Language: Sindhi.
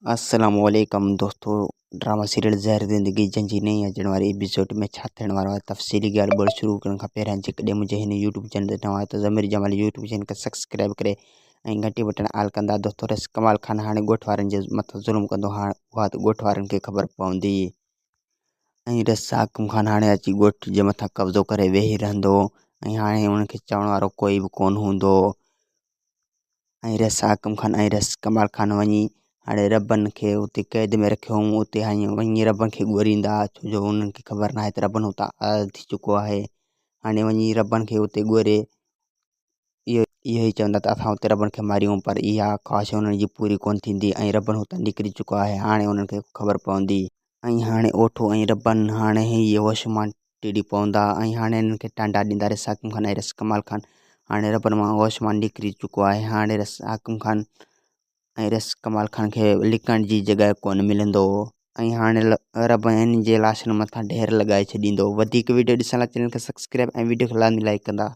السلام عليڪم دوستو ڊراما سيريل زهر زندگي جنهن جي نئين اچڻ واري ايپيسوڊ ۾ ڇا ٿيڻ وارو آهي تفصيلي ڳالهه ٻولهه شروع ڪرڻ کان پهريان جيڪڏهن منهنجي هن يوٽيوب چينل تي نوان آهيو ته ضمير جمالي يوٽيوب چينل کي سبسڪرائب ڪري ۽ گهنٽي بٽڻ آل ڪندا دوستو رس ڪمال خان هاڻي ڳوٺ وارن جي مٿان ظلم ڪندو هاڻ اها ته ڳوٺ وارن کي خبر پوندي ۽ رس حاڪم خان هاڻي اچي ڳوٺ جي مٿان قبضو ڪري ويهي رهندو ۽ هاڻي انهن کي چوڻ وارو ڪوئي به ڪونه هوندو. ۽ رس حاڪم خان ۽ رس ڪمال خان وڃي هاڻي ربن کي اتي قيد ۾ رکيو هئائون اتي هاڻي وڃي ربن کي ڳوليندا ڇو جو انهن کي خبر ناهي ته ربن اتان آزاد ٿي چڪو آهي هاڻي وڃي ربن کي اتي ڳولي اهو اهو ئي چوندا ته اسان اتي ربن کي ماريون پر اها خواهش انهن جي پوري ڪونه ٿيندي ۽ ربن اتان نڪري چڪو آهي هاڻي انهن کي خبر پوندي. ۽ هاڻي اوٺو ۽ ربن هاڻي هي هوش مان ٽڙي پوندا ۽ هاڻي هنن کي ٽانڊا ڏيندا رس حاڪم خان ۽ رس ڪمال خان هاڻي ربن مان هوش مان نڪري چڪو آهي هاڻي رس حاڪم خان ۽ رس ڪمال خان کي لڪڻ جي جڳهه ڪونه ملندو ۽ هاڻي رب هن جي لاشن مٿان ڍير لڳائي ڇڏيندو وڌيڪ ويڊيو ڏسڻ لاء چينل کي سبسڪرائب ۽ ويڊيو کي لازمي لائڪ ڪندا.